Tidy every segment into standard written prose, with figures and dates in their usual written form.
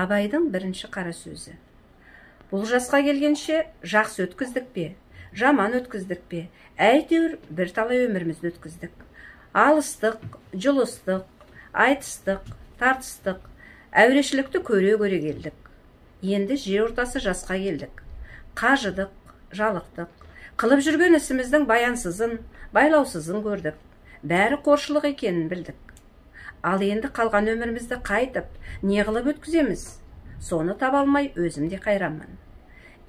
Абайдың бірінші қара сөзі. Бұл жасқа келгенше жақсы өткіздік пе, жаман өткіздік пе, әйтеуір бірталай өмірімізді өткіздік. Алыстық, жұлыстық, айтыстық, тартыстық, әурешілікті көре-көре келдік. Енді жер ортасы жасқа келдік. Қажыдық, жалықтық, қылып жүрген ісіміздің баянсызын, байлаусызын көрдік. Бәрі қоршылық екенін білдік. Ал енді қалған өмірімізді қайтып, не қылып өткіземіз? Соны таба алмай өзім де қайранмын.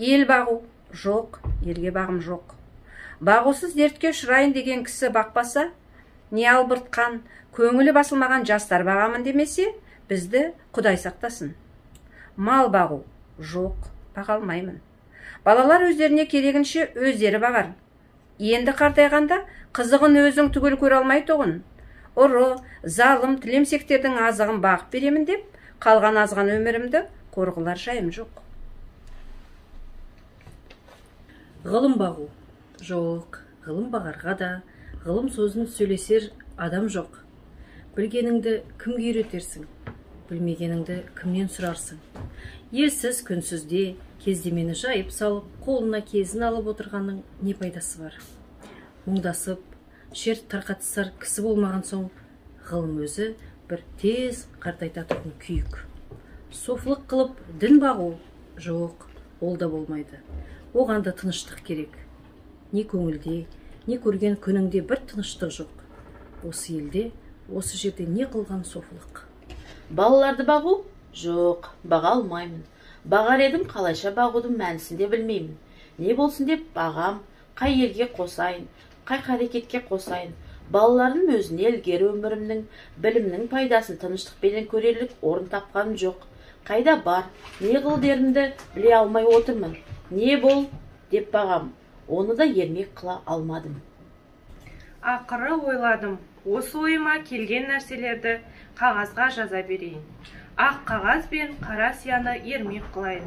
Ел бағу жоқ, елге бағым жоқ. Бағусыз дертке ұшырайын деген кісі бақпаса, не албыртқан, көңілі басылмаған жастар бағамын демесе, бізді Құдай сақтасын. Мал бағу жоқ, баға алмаймын. Балалар өздеріне керегінше өздері бағар. Енді қартайғанда қызығын өзің түгел көре алмайтұғын. Ұры, залым, тілемсектердің азығын бағып беремін деп, қалған азған өмірімді қорғылар жайым жоқ. Ғылым бағу. Жоқ, ғылым бағарға да, ғылым сөзін сөйлесер адам жоқ. Білгеніңді кімге үйретерсің, білмегеніңді кімнен сұрарсың? Елсіз күнсізде кездемені жайып салып, қолына кезін алып отырғанның не пайдасы бар? Мұңдасып, шер тарқатысар кісі болмаған соң, ғылым өзі бір тез қартайтатын күйік. Софылық қылып дін бағу? Жоқ, ол да болмайды. Оған да тыныштық керек. Не көңілде, не көрген күніңде бір тыныштық жоқ. Осы елде, осы жерде не қылған софылық? Балаларды бағу? Жоқ, баға алмаймын. Бағар едім, қалайша бағудың мәнісін де білмеймін. Не болсын деп бағам, қай елге қосайын, қай қарекетке қосайын. Балалардың өзіне ілгері өмірімнің, білімнің пайдасын тыныштықпенен көрерлік орын тапқаным жоқ. Қайда бар, не қыл дерімді біле алмай отырмын. Не бол деп бағам, оны да ермек қыла алмадым. Ақыры ойладым, осы ойыма келген нәрселерді қағазға жаза берейін. Ақ қағаз бен қара сияны ермек қылайын.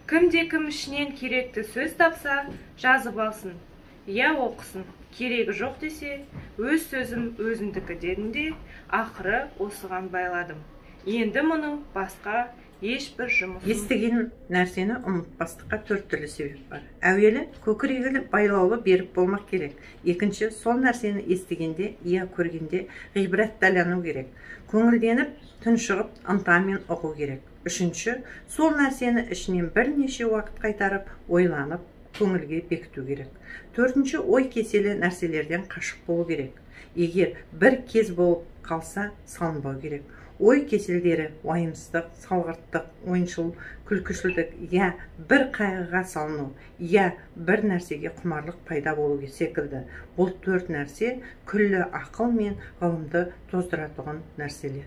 Кімде кім ішінен керекті сөз тапса, жазып алсын. Я оқысын, керегі жоқ десе, өз сөзім өзімдікі дедім де, ақыры осыған байладым. Енді мұның басқа ешбір жұмысым. Естіген нәрсені ұмытпастыққа төрт түрлі себеп бар. Әуелі көкірегі байлаулы берік болмақ керек. Екінші, сол нәрсені естігенде, я көргенде ғибратталану керек. Көңілденіп, тұншығып, ынтамен ұғу керек. Үшінші, сол нәрсені ішінен бірнеше уақыт қайтарып, ойланып, көңілге бекіту керек. Төртінші, ой кеселі нәрселерден қашық болу керек. Егер бір кез болып қалса, салынбау керек. Ой кеселдері уайымсыздық, салғырттық, ойыншыл, күлкішілдік, я бір қайғыға салыну, я бір нәрсеге құмарлық пайда болу секілді. Бұл төрт нәрсе күллі ақыл мен ғылымды тоздыратұғын нәрселер.